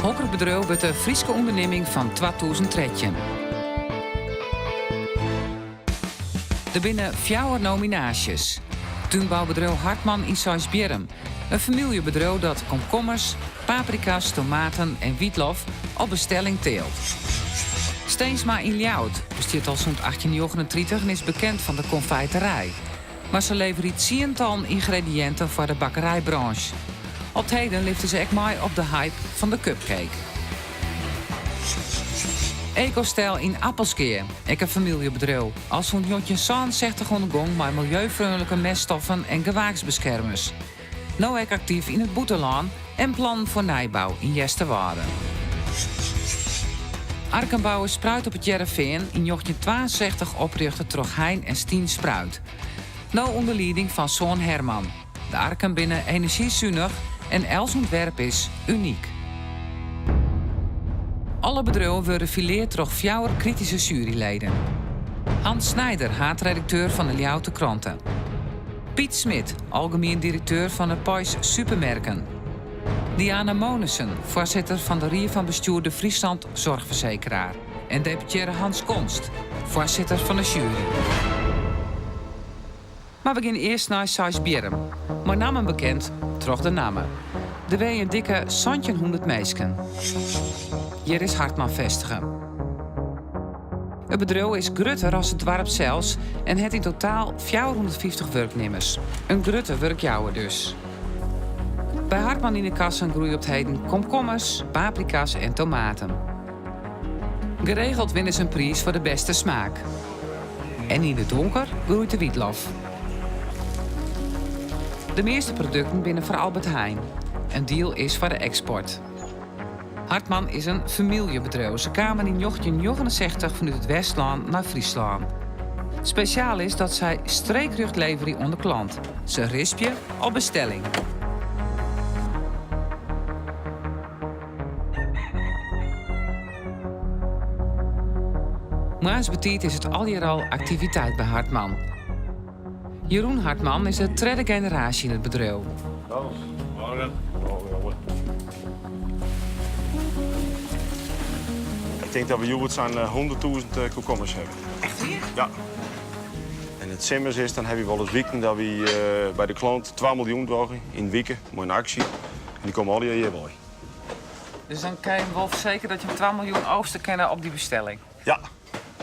Hokker bedriuw wurdt de Fryske ûndernimming fan 2013? Der binne fjouwer nominaasjes. Túnboubedriuw Hartman yn Seisbierrum, in famyljebedriuw dat komkommers, paprika's, tomaten en wytlof op bestelling teelt. Steensma yn Ljouwert bestiet al sûnt 1839 en is bekend fan de konfijterij. Mar se leverje tsientallen yngrediïnten foar de bakkerijbrânsj. Op 't heden lifte se ek mei op de hype fan de cupcake. Ecostijl yn Appelskea, ek in famyljebedriuw, al sûnt 1967 oan de gong mei miljeufreonlike meststoffen en gewaaksbeskermers. No ek aktyf yn it bûtenlân en plannen foar nijbou yn Easterwâlde. Arkenbouwer Spruit op It Hearrenfean, yn 1962 oprjochte troch Hein en Stien Spruit. No ûnder lieding fan soan Herman. De arken binne enerzjysunich en elts ûntwerp is unyk. Alle bedriuwen wurde fileard troch fjouwer krityske sjueryleden. Hans Snijder, haadredakteur fan de Ljouwerter Krante. Piet Smit, algemien direkteur fan de Poiesz Supermerken. Diana Monissen, foarsitter fan de Rie fan Bestjoer De Friesland Zorgverzekeraar. En deputearre Hans Konst, foarsitter fan de sjuery. Mar we gean earst nei Seisbierrum, mei nammen bekend troch de namme. Der wenje in dikke 1700 minsken. Hjir is Hartman festige. It bedriuw is grutter as it doarp sels en hat yn totaal 450 wurknimmers. In grutte wurkjouwer dus. By Hartman yn de kassen groeie op 't heden komkommers, paprika's en tomaten. Geregeld winne se in priis foar de bêste smaak. En yn it donker groeit de wytlof. De measte produkten binne foar Albert Heijn. In diel is foar de eksport. Hartman is in famyljebedriuw. Se kamen yn 1969 fanút it Westlân nei Fryslân. Spesjaal is dat sy streekrjocht leverje oan de klant. Se rispje op bestelling. Moarns betiid is it allegear al aktiviteit by Hartman. Jeroen Hartman is de tredde generaasje yn it bedriuw. Ik tink dat we hjoed sa'n 100.000 komkommers hawwe. Echt wier? Ja. En it simmers is, dan hawwe wy wolris wiken dat wy by de klant 2 miljoen dogge yn in wike mei in aksje. En dy komme allegear hjir wei. Dus dan kinne je wol fersekerje dat je 2 miljoen oogste kinne op dy bestelling? Ja.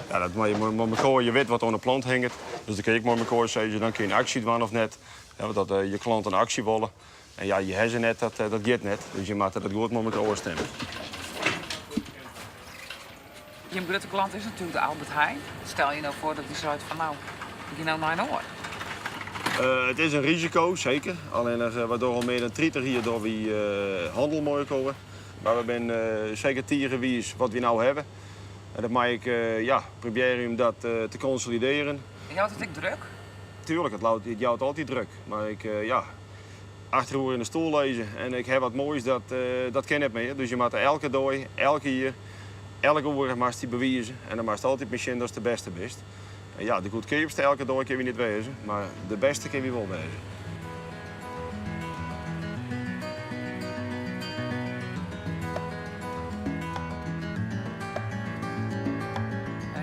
Ja, dat moat je mei mekoar, je wit wat oan de plant hinget. Dus dan kin je ek mei mekoar sizze, dan kin je in aksje dwaan of net. Ja, want dat je klanten in aksje wolle. En ja, je ha se net, dat, dat giet net. Dus je moatte dat goed mei mekoar ôfstimme. Jim grutte klant is natuerlik de Albert Heijn. Stel je no foar dat dy seit fan no, ik gean no nei in oar. It is in risiko, seker. Allinnich wy dogge al mear dan 30 jier dogge wy hannel mei elkoar. Mar we binne seker tige wiis wat wy no hawwe. En dat mei ik ja, probearje om dat te konsolidearjen. En jout it ek druk? Tuerlik, it jout altyd druk. Mar ik, ja, achteroer yn de stoel lizze en ik ha wat moais, dat, dat kin net mear. Dus je moatte elke dei, elke jier, elke oere moatst dy bewize. En dan moatst altyd mar sjen datst de bêste bist. En ja, de goedkeapste elke dei kinne wy net wêze, mar de bêste kinne wy wol wêze.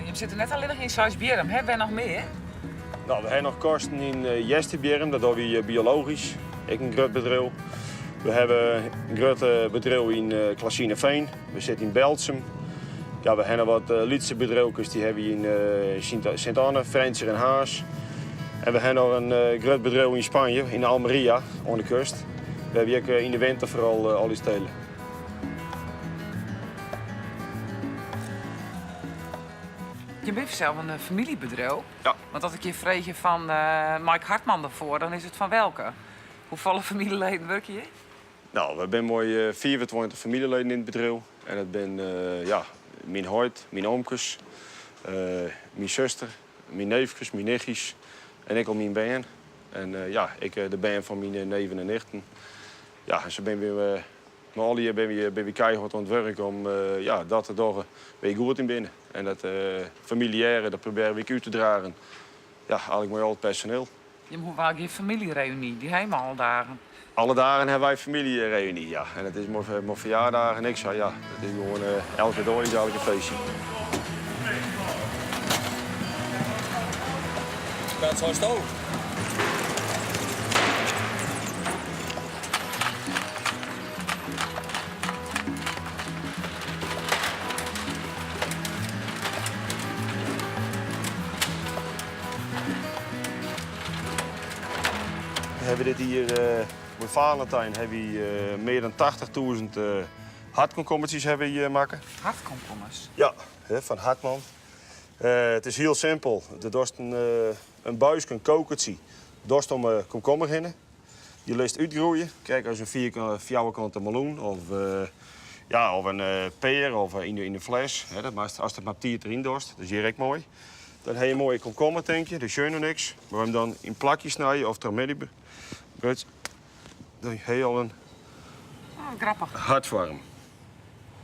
Jim sitte net allinnich yn Seisbierrum, hè? Wêr noch mear? No, we hawwe noch kasten yn Easterbierrum, dat dogge wy biologysk, ek in grut bedriuw. We hawwe in grut bedriuw yn Klazinaveen, we sitte yn Berltsum. Ja, we hawwe noch wat lytse bedriuwkes, dy hawwe wy yn Sint-Anne, Frjentsjer en Harns. En we hawwe noch in grut bedriuw yn Spanje, yn Almeria, oan de kust. Wêr wy ek yn de winter foaral al ús tele. Je binne sels in famyljebedriuw. Ja. Want as ik je freegje fan mei ik Hartman derfoar, dan is it fan welke? Hoefolle famyljeleden wurkje hjir? No, we binne mei 25 famyljeleden yn it bedriuw. En dat binne ja, myn heit, myn omkes, myn suster, myn neefkes, myn nichtjes en ek al myn bern. En ja, ek de bern fan myn neven en nichten. Ja, en sa binne we Mei allegear binne wy keihard oan it wurk om ja, dat te doggen wêr je goed yn binne. En dat familiêre, dat probearje wy ek út te dragen. Ja, eigentlik mei al it personeel. Jim hoege wol gjin famyljereuny, dy ha jim alle dagen. Alle dagen hawwe wy famyljereuny, ja. En dat is mei ferjaardagen ek sa, ja. Dat is gewoan elke dei is eigentlik in feestje. Dat seisto. We hawwe dit jier mei Valentijn hawwe wy mear dan 80.000 hartkomkommertsjes hawwe wy makke. Hartkomkommers? Ja, fan Hartman. It is hiel simpel. Do dochst in buiske, in kokertsje, dochst om 'e komkommer hinne. Dy litst útgroeie, krekt as in fjouwerkante meloen of, ja, of in pear of yn de fles. Dat moatst, ast it mar op tiid deryn dochst, dat is hjir ek moai. Dan ha je in moaie komkommer, tink je, dêr sjoch je noch niks. Mar him dan yn plakjes snije of trochmidden brutst, dan ha je al in Oh, grappich. hartfoarm.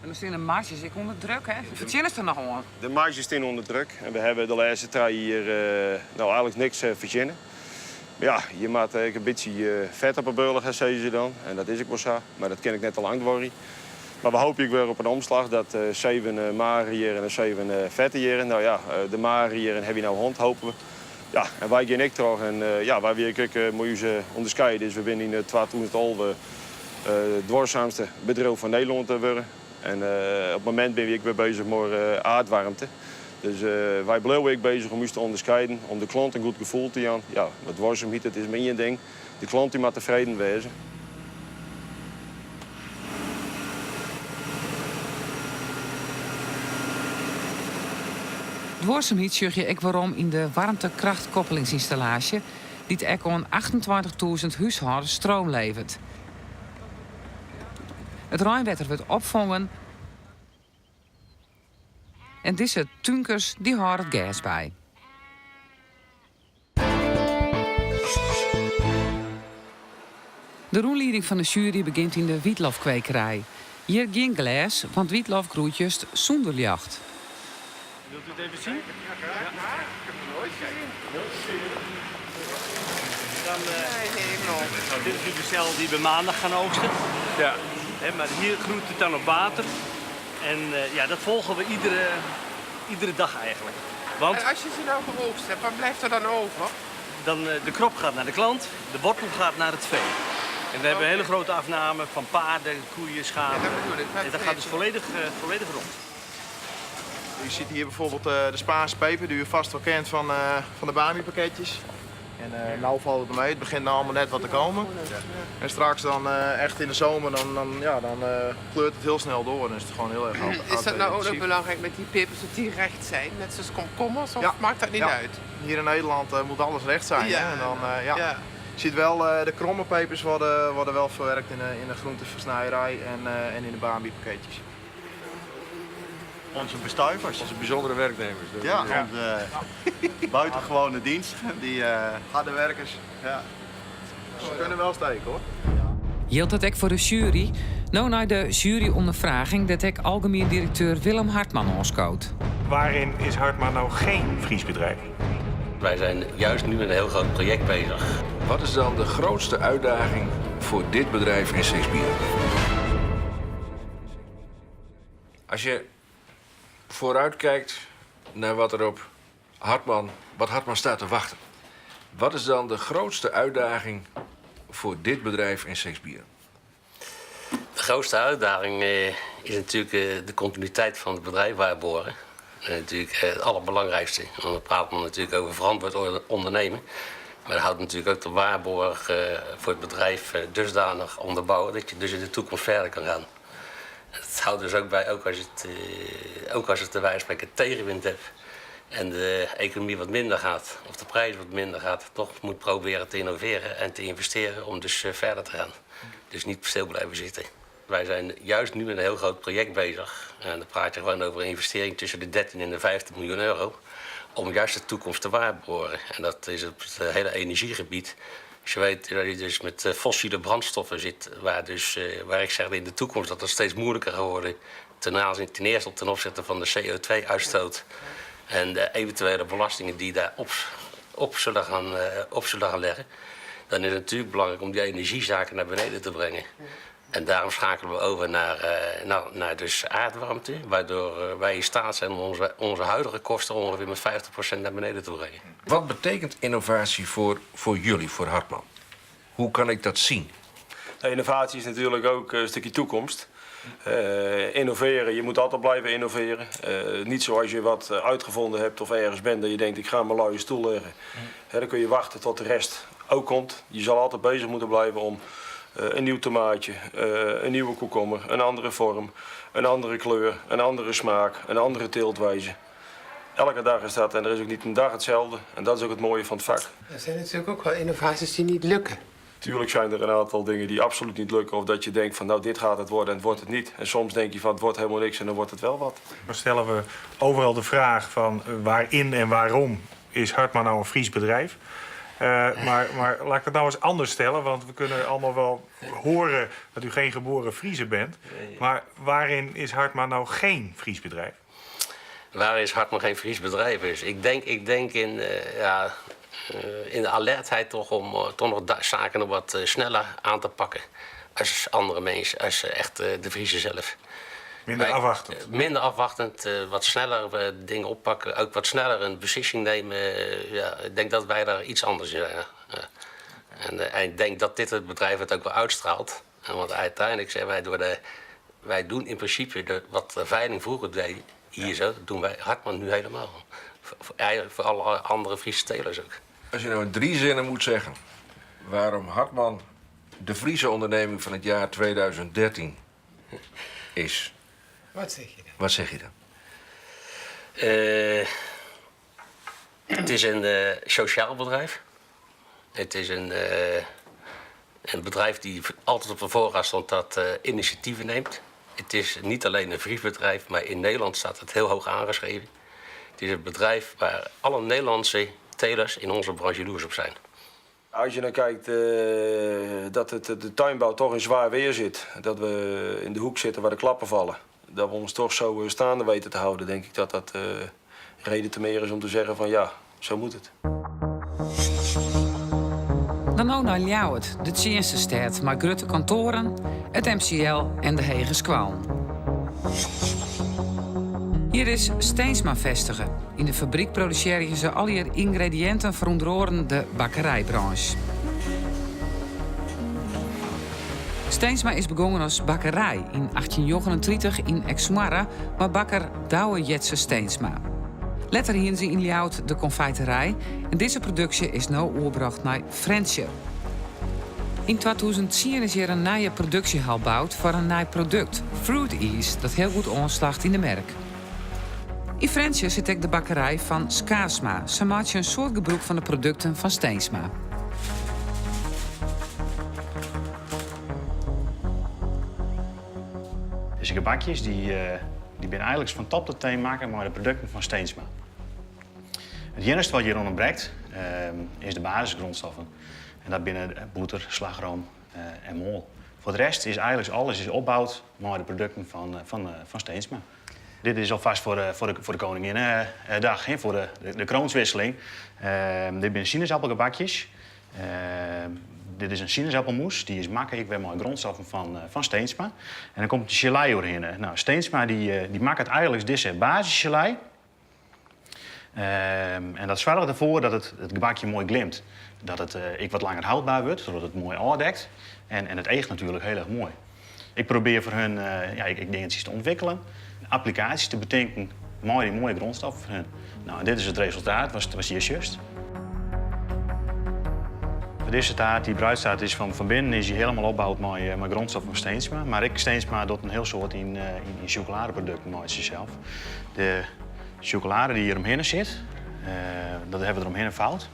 En dan stean de marges ek ûnder druk, hè? Fertsjinnest der noch oan? De marges stean ûnder druk en we hawwe de lêste 3 jier no eigentlik niks fertsjinne. Mar ja, je moatte ek in bytsje fet op 'e bealch ha, sizze se dan. En dat is ek wol sa, mar dat kin ek net te lang duorje. Mar we hoopje ek wer op in omslach dat 7 magere jierren en 7 fette jierren. No ja, de magere jierren hawwe wy no hân, hoopje we. Ja, en wy gean ek troch en ja, wy wiene ek mei ús ûnderskei. Dus we binne yn 2011 it duorsuumste bedriuw fan Nederlân te wurden. En op it momint binne wy ek wer bezich mei aardwaarmte. Dus wy bliuwe ek bezich om ús te ûnderskieden, om de klant in goed gefoel te jaan. Ja, want duorsumheid, it is mar ien ding, de klant dy moat tefreden wêze. Duorsumheid sjoch je ek werom yn de waarmtekrachtkoppelingsynstallaasje dy't ek oan 28.000 húshâldens stroom leveret. It reinwetter wurdt opfongen en dizze túnkers dy hâlde it gers by. De rûnlieding fan de sjuery begjint yn de wytlofkwekerij. Hjir gjin glês, want wytlof groeit just sûnder ljocht. Wilt u het even zien? Ja, graag. Ja. Ik heb het nooit gezien. Dan, nou, dit is nu de cel die we maandag gaan oogsten. Ja. Hè, maar hier groeit het dan op water. En ja, dat volgen we iedere dag eigenlijk. Want En als je ze nou geoogst hebt, wat blijft er dan over? Dan de krop gaat naar de klant, de wortel gaat naar het vee. En we hebben een hele grote afname van paarden, koeien, schapen. Ja, dat bedoel ik. En dat gaat dus volledig rond. U ziet hier bijvoorbeeld de Spaanse peper, die u vast wel kent van de Bami-pakketjes. En nou valt het mee, het begint nou allemaal net wat te komen. En straks dan echt in de zomer, dan kleurt het heel snel door en is het gewoon heel erg Is dat nou ook nog intensief. belangrijk met die pepers, dat die recht zijn, net zoals komkommers, of Ja. maakt dat niet Ja. uit? Hier in Nederland moet alles recht zijn, Ja. hè? En dan ja. Ja. Je ziet wel, de kromme pepers worden wel verwerkt in de groenteversnijerij en in de Bami-pakketjes. Onze bestuivers. Onze bijzondere werknemers. Dat Ja, is onze buitengewone dienst. Die harde werkers. Ja. Ze kunnen wel steken, hoor. Jildt dat ek foar de jury? No nei de juryûnderfraging dêr't ek algemien direkteur Willem Hartman oanskoot. Waarin is Hartman nou geen Fries bedrijf? Wij zijn juist nu met een heel groot project bezig. Wat is dan de grootste uitdaging voor dit bedrijf in Sexbierum? Als je vooruitkijkt naar wat er op Hartman, wat Hartman staat te wachten. Wat is dan de grootste uitdaging voor dit bedrijf in Sexbierum? De grootste uitdaging is natuurlijk de continuïteit van het bedrijf waarborgen. Natuurlijk het allerbelangrijkste. Want dan praat men natuurlijk over verantwoord ondernemen. Maar dat houdt natuurlijk ook de waarborg voor het bedrijf dusdanig onderbouwen dat je dus in de toekomst verder kan gaan. Het houdt dus ook bij, ook als het bij wijze van spreken tegenwind hebt en de economie wat minder gaat, of de prijs wat minder gaat, toch moet proberen te innoveren en te investeren om dus verder te gaan. Dus niet stil blijven zitten. Wij zijn juist nu met een heel groot project bezig. En dan praat je gewoon over een investering tussen de 13 en de 15 miljoen euro. Om juist de toekomst te waarborgen. En dat is op het hele energiegebied. Als je weet dat je dus met fossiele brandstoffen zit, waar ik zeg in de toekomst dat dat steeds moeilijker gaat worden. Ten aanzien, ten eerste ten opzichte van de CO2-uitstoot en de eventuele belastingen die daarop op zullen gaan, op zullen gaan leggen, dan is het natuurlijk belangrijk om die energiezaken naar beneden te brengen. En daarom schakelen we over naar, naar, naar dus aardwarmte, waardoor wij in staat zijn om onze, onze huidige kosten ongeveer met 50% naar beneden te brengen. Wat betekent innovatie voor, voor jullie, voor Hartman? Hoe kan ik dat zien? Nou, innovatie is natuurlijk ook een stukje toekomst. Uh, innoveren, je moet altijd blijven innoveren. Uh, niet zoals je wat uitgevonden hebt of ergens bent dat je denkt ik ga mijn luie stoel leggen. Mm. dan kun je wachten tot de rest ook komt. Je zal altijd bezig moeten blijven om een nieuw tomaatje, een nieuwe komkommer, een andere vorm, een andere kleur, een andere smaak, een andere teeltwijze. Elke dag is dat en er is ook niet een dag hetzelfde. En dat is ook het mooie van het vak. Er zijn natuurlijk ook wel innovaties die niet lukken. Tuurlijk zijn er een aantal dingen die absoluut niet lukken. Of dat je denkt van nou dit gaat het worden en het wordt het niet. En soms denk je van het wordt helemaal niks en dan wordt het wel wat. Dan stellen we overal de vraag van waarin en waarom is Hartman nou een Fries bedrijf? Uh, maar, maar laat ik het nou eens anders stellen, want we kunnen allemaal wel horen dat u geen geboren Friese bent. Maar waarin is Hartman nou geen Fries bedrijf? Waar is Hartman geen Fries bedrijf is? Ik denk, ik denk in, uh, ja, uh, in de alertheid toch om toch nog zaken nog wat sneller aan te pakken. Als andere mensen, als echt de Friese zelf. Minder Wij, afwachtend? Minder afwachtend, wat sneller dingen oppakken. Ook wat sneller een beslissing nemen. Ja, ik denk dat wij daar iets anders in zijn. Ja. En, en ik denk dat dit het bedrijf het ook wel uitstraalt. En want uiteindelijk zijn wij door de... Wij doen in principe de, wat de veiling vroeger deed, hier zo, dat doen wij Hartman nu helemaal. Voor, eigenlijk voor alle andere Friese telers ook. Als je nou in drie zinnen moet zeggen waarom Hartman de Friese onderneming van het jaar 2013 is. Wat zeg je dan? Wat zeg je dan? Uh, het is een uh, sociaal bedrijf. Het is een, uh, een bedrijf die altijd op de voorraad stond dat initiatieven neemt. Het is niet alleen een Fries bedrijf, maar in Nederland staat het heel hoog aangeschreven. Het is een bedrijf waar alle Nederlandse telers in onze branche jaloers op zijn. Als je dan kijkt uh, dat het, de tuinbouw toch in zwaar weer zit. Dat we in de hoek zitten waar de klappen vallen. Dat we ons toch zo staande weten te houden, denk ik dat dat uh, reden te meer is om te zeggen van ja, zo moet het. Dan nou naar Ljouwert, de tsjinstestêd, mei grutte kantoaren, it MCL en de hegeskoallen. Hjir is Steensma fêstige. Yn de fabryk produsearje se allegear yngrediïnten foar ûnder oaren de bakkerijbranche. Steensma is begongen as bakkerij yn 1839 yn Eksmoarre mei bakker Douwe Jetze Steensma. Letter hiene se yn Ljouwert de konfijterij en dizze produksje is no oerbrocht nei Frjentsjer. Yn 2010 is hjir in nije produksjehal boud foar in nij produkt, Fruit Ease, dat hiel goed oanslacht yn de merk. Yn Frjentsjer sit ek de bakkerij fan Skaasma. Se meitsje in soad gebrûk fan de produkten fan Steensma. Dizze gebakjes die, die binne eigenlik fan top tot teen makke mei de produkten fan Steensma. It iennichste wat hjir ûntbrekt is de basisgrondstoffen. En dat binne bûter, slachroom en moal. Foar de rest is eigenlik alles is opboud mei de produkten fan, fan, fan Steensma. Dit is alfêst foar, foar de, foar de Koninginnedag, foar de, de, de kroonswisseling. Dit binne sinaasappelgebakjes. Dit is in sinaasappelmousse, dy is makke ek wer mei grondstoffen fan, fan Steensma. En dan komt de sjelei oerhinne. Nou, Steensma dy, dy makket eigenlik dizze basissjelei. En dat soarget derfoar dat it, it gebakje moai glimt. Dat it ek wat langer houdber wurdt, sadat it moai ôfdekt. En, en it eaget natuerlik hiel erch moai. Ik probearje foar hun ja, ek dintsjes te ûntwikkeljen, applikaasjes te betinken mei dy moaie grondstoffen foar hun. Nou, en dit is it resultaat, wat hjir sjochst. Dizze taart, dy bruidstaart, is fan, fan binnen is dy hielendal opboud mei, mei grondstoffen fan Steensma. Mar ek Steensma docht in hiel soad yn, yn, yn sjokoladeprodukten mei sels. De sjokolade dy't hjir omhinne sit, dat hawwe we der omhinne foud.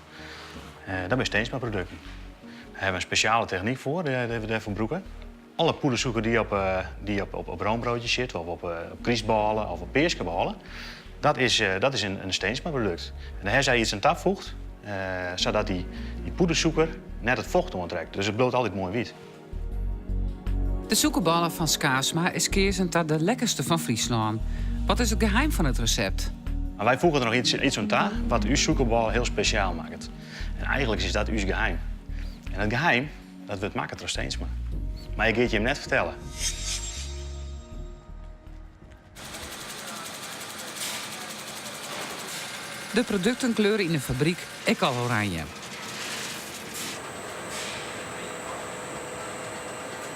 Dat binne Steensma produkten. Dêr hawwe we in spesjale technyk foar, dy't we dêrfoar brûke. Alle poedersûker dy't op, dy't op, op, op roombroodjes sit, of op, op krystbôle of op peaskebôle, dat is, dat is in, in Steensma produkt. En dêr hawwe sy iets oan tafoege, sadat dy, dy poedersûker net it focht oantrekt. Dus it bliuwt altyd moai wyt. De sûkerbôle fan Skaasma is keazen ta de lekkerste fan Fryslân. Wat is it geheim fan it resept? Mar wy foege der noch iets oan ta wat ús sûkerbôle hiel spesjaal makket. En eigenlik is dat ús geheim. En dat geheim, dat wurdt makke troch Steensma. Mar ik gean it jim net fertelle. De produkten kleure yn de fabryk ek al oranje.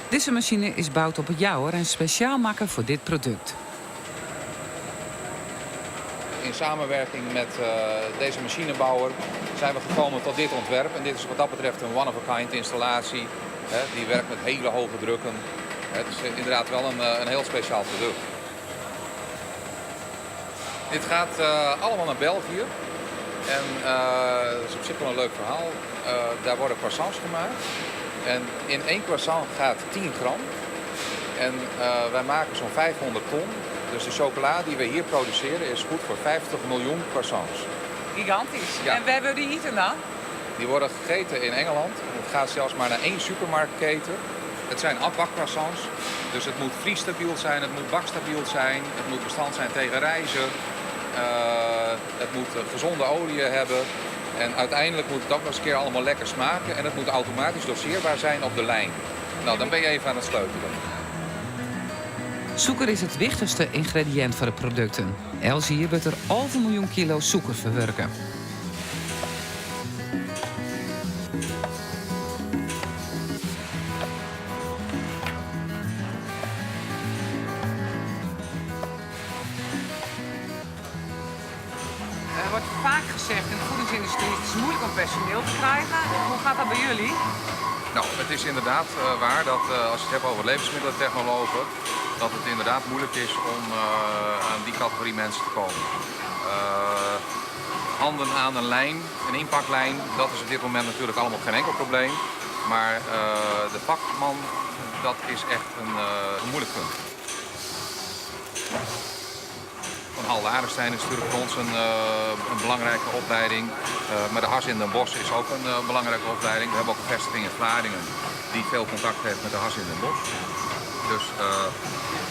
Dizze masine is boud op 'e Jouwer en spesjaal makke foar dit produkt. In samenwerking met deze machinebouwer zijn we gekomen tot dit ontwerp. En dit is wat dat betreft een one-of-a-kind installatie. Die werkt met hele hoge drukken. Het is inderdaad wel een heel speciaal product. Dit gaat allemaal naar België. En dat is op zich wel een leuk verhaal. Daar worden croissants gemaakt. En in één croissant gaat 10 gram. En wij maken zo'n 500 ton. Dus de chocola die we hier produceren is goed voor 50 miljoen croissants. Gigantisch. Ja. En wêr wurde dy iten dan? Die worden gegeten in Engeland. Het gaat zelfs maar naar één supermarktketen. Het zijn afbakcroissants. Dus het moet vriesstabiel zijn, het moet bakstabiel zijn, het moet bestand zijn tegen rijzen. Het moet gezonde olie hebben. En uiteindelijk moet het ook nog eens een keer allemaal lekker smaken. En het moet automatisch doseerbaar zijn op de lijn. Nou, dan ben je even aan het sleutelen. Sûker is it wichtichste yngrediïnt foar de produkten. Elts jier wurdt der 11 miljoen kilo sûker ferwurke. Er wordt vaak gezegd in de voedingsindustrie, het is moeilijk om personeel te krijgen. Hoe gaat dat bij jullie? Nou, het is inderdaad waar dat als je het hebt over levensmiddelentechnologen, dat het inderdaad moeilijk is om aan die categorie mensen te komen. Handen aan een lijn, een inpaklijn, dat is op dit moment natuurlijk allemaal geen enkel probleem. Maar de vakman, dat is echt een moeilijk punt. Van Halde Arenstein is natuurlijk voor ons een belangrijke opleiding. Maar de Has in Den Bosch is ook een belangrijke opleiding. We hebben ook een vestiging in Vlaardingen die veel contact heeft met de Has in Den Bosch.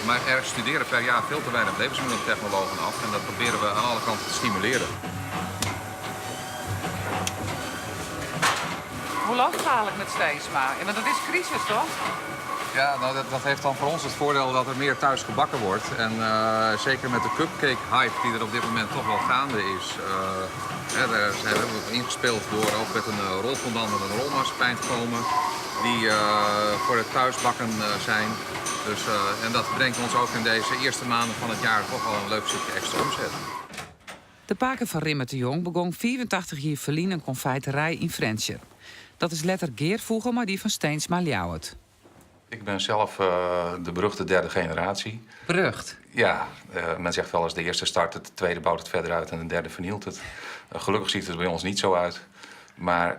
Maar er studeren per jaar veel te weinig levensmiddeltechnologen af en dat proberen we aan alle kanten te stimuleren. Hoe loopt het eigenlijk met Steensma? Ja, want dat is crisis, toch? Ja, nou, dat heeft dan voor ons het voordeel dat er meer thuis gebakken wordt. En zeker met de cupcake-hype die er op dit moment toch wel gaande is. Daar zijn we ook ingespeeld door ook met een rolfondant en een rolmarsepein te komen. Die voor het thuisbakken zijn. En dat brengt ons ook in deze eerste maanden van het jaar toch wel een leuk stukje extra omzet. De pake fan Rimmert de Jong begûn 85 jier ferlyn in konfijterij yn Frjentsjer. Dat is letter gearfoege mei dy fan Steensma Ljouwert. Ik ben zelf de beruchte derde generatie. Berucht? Ja, men zegt wel eens de eerste start het, de tweede bouwt het verder uit en de derde vernielt het. Gelukkig ziet het er bij ons niet zo uit. Maar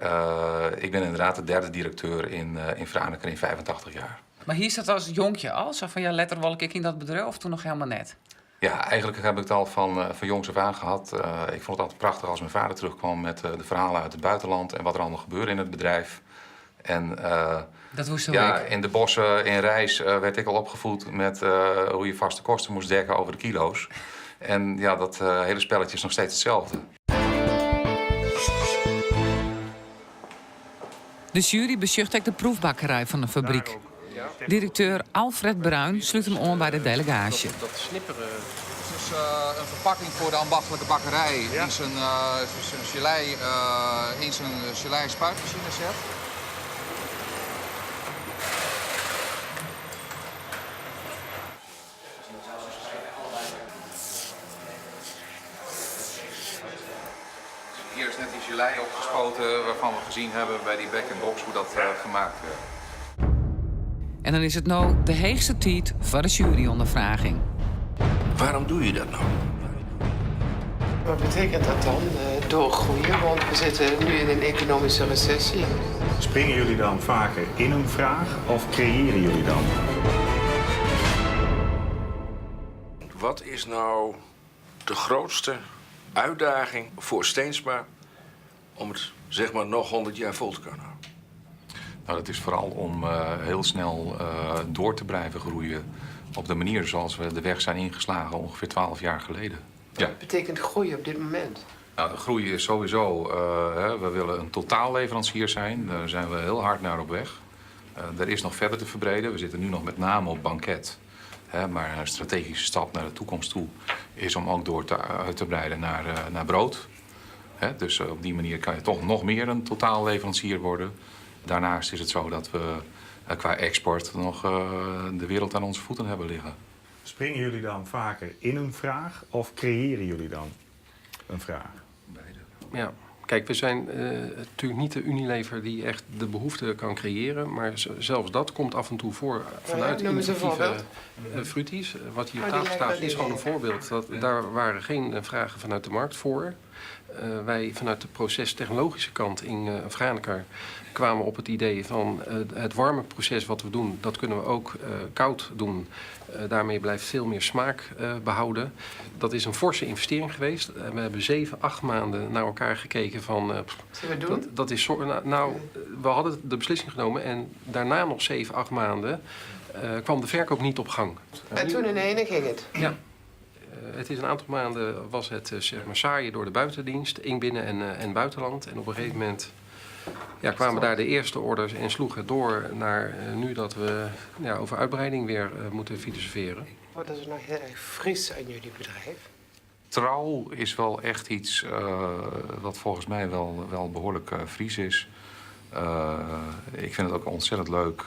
ik ben inderdaad de derde directeur in Franeker in 85 jaar. Maar hier zat als jonkje al, zo van ja, letter wil ik in dat bedrijf of toen nog helemaal net? Ja, eigenlijk heb ik het al van jongs af aan gehad. Ik vond het altijd prachtig als mijn vader terugkwam met de verhalen uit het buitenland en wat er allemaal gebeurde in het bedrijf. En Dat wist ik. in de bossen in Rijs werd ik al opgevoed met hoe je vaste kosten moest dekken over de kilo's. En dat hele spelletje is nog steeds hetzelfde. De jury besjocht ek de proefbakkerij fan de fabryk. Direkteur Alfred Bruin slút him oan by de delegaasje. Dat snipperen. Het is een verpakking voor de ambachtelijke bakkerij die zijn gelei in zijn gelei spuitmachine zet. Hier is net die gelei opgespoten waarvan we gezien hebben bij die bag-in-box hoe dat gemaakt werd. En dan is it no de heechste tiid foar de juryûnderfraging. Waarom doe je dat nou? Wat betekent dat dan, doorgroeien? Want we zitten nu in een economische recessie. Springen jullie dan vaker in een vraag of creëren jullie dan? Wat is nou de grootste uitdaging voor Steensma om het nog 100 jaar vol te kunnen houden? Dat is vooral om heel snel door te blijven groeien op de manier zoals we de weg zijn ingeslagen ongeveer 12 jaar geleden. Wat betekent groei op dit moment? Nou, de groei is sowieso, uh, we willen een totaalleverancier zijn. Daar zijn we heel hard naar op weg. Uh, er is nog verder te verbreden. We zitten nu nog met name op banket. Hè, maar een strategische stap naar de toekomst toe is om ook door te, uit te breiden naar, uh, naar brood. Hè, dus op die manier kan je toch nog meer een totaalleverancier worden. Daarnaast is het zo dat we qua export nog de wereld aan onze voeten hebben liggen. Springen jullie dan vaker in een vraag of creëren jullie dan een vraag? Beide. Ja, kijk, we zijn uh, natuurlijk niet de Unilever die echt de behoefte kan creëren. Maar zelfs dat komt af en toe voor vanuit ja, innovatieve uh, fruities. Wat hier op tafel staat is gewoon een voorbeeld. Dat, daar waren geen vragen vanuit de markt voor. Uh, wij vanuit de procestechnologische kant in uh, Franeker kwamen op het idee van uh, het warme proces wat we doen, dat kunnen we ook koud doen. daarmee blijft veel meer smaak behouden. Dat is een forse investering geweest. we hebben 7, 8 maanden naar elkaar gekeken van... Zullen we doen? Dat, dat is nou, we hadden de beslissing genomen en daarna nog 7, 8 maanden kwam de verkoop niet op gang. En toen in ene ging het? Ja. Het is een aantal maanden was het zeg maar saaien door de buitendienst, in binnen- en, en buitenland. En op een gegeven moment ja, kwamen daar de eerste orders en sloeg het door naar nu dat we ja, over uitbreiding weer moeten filosoferen. Wat is er nou heel erg fris aan jullie bedrijf? Trouw is wel echt iets uh, wat volgens mij wel, wel behoorlijk uh, Fries is. Uh, ik vind het ook ontzettend leuk.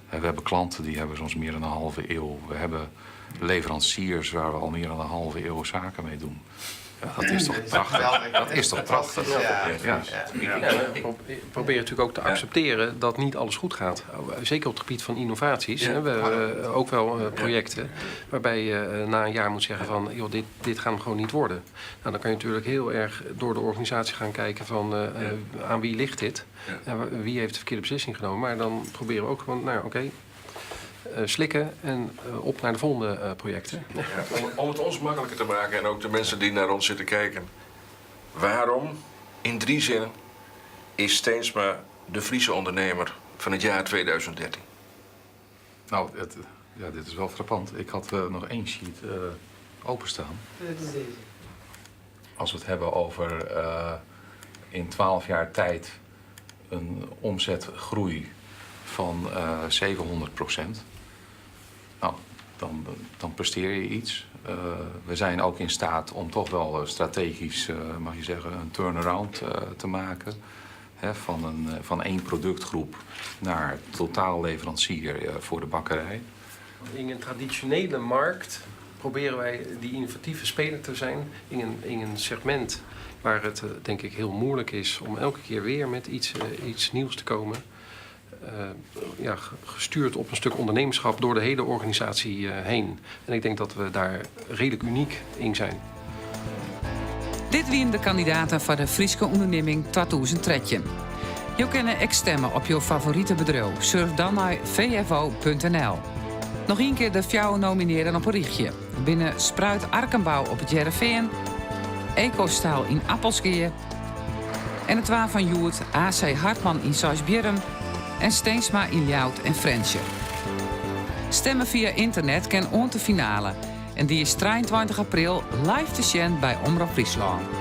we hebben klanten die hebben soms meer dan een halve eeuw. We hebben leveranciers waar we al meer dan een halve eeuw zaken mee doen. Ja, dat is toch prachtig? Dat is toch prachtig? Ja. Ja. Ja. We proberen natuurlijk ook te accepteren dat niet alles goed gaat. Zeker op het gebied van innovaties. Hè. We hebben ook wel projecten waarbij je na een jaar moet zeggen van... joh, dit, dit gaat hem gewoon niet worden. Nou, dan kan je natuurlijk heel erg door de organisatie gaan kijken van... Uh, aan wie ligt dit? En wie heeft de verkeerde beslissing genomen? Maar dan proberen we ook gewoon, nou oké... Okay, slikken en uh, op naar de volgende uh, projecten. Ja, om, om, het ons makkelijker te maken en ook de mensen die naar ons zitten kijken. Waarom, in drie zinnen, is Steensma de Friese ondernemer van het jaar 2013? Nou, het, ja, dit is wel frappant. Ik had uh, nog één sheet openstaan. Dat is deze. Als we het hebben over in 12 jaar tijd een omzetgroei van 700 procent. Nou, dan, dan presteer je iets. Uh, we zijn ook in staat om toch wel strategisch, uh, mag je zeggen, een turnaround uh, te maken. Hè, van, een, van één productgroep naar totaalleverancier voor de bakkerij. In een traditionele markt proberen wij die innovatieve speler te zijn in een, in een segment waar het denk ik heel moeilijk is om elke keer weer met iets, iets nieuws te komen. Uh, ja, gestuurd op een stuk ondernemerschap door de hele organisatie uh, heen. En ik denk dat we daar redelijk uniek in zijn. Dit wienen de kandidaten foar de Fryske Undernimming 2013. Jo kinne ek stimme op jo favorite bedriuw. Surf dan nei vfo.nl. Noch ien kear de fjouwer nominearden op in rychje. Binne Spruit Arkenbouw op It Hearrenfean, Ecostyle yn Appelskea en it waar fan hjoed AC Hartman yn Seisbierrum en Steensma yn Ljouwert en Frjentsjer. Stimme fia ynternet kin oant de finale. En dy is 23 april live te sjen by Omrop Fryslân.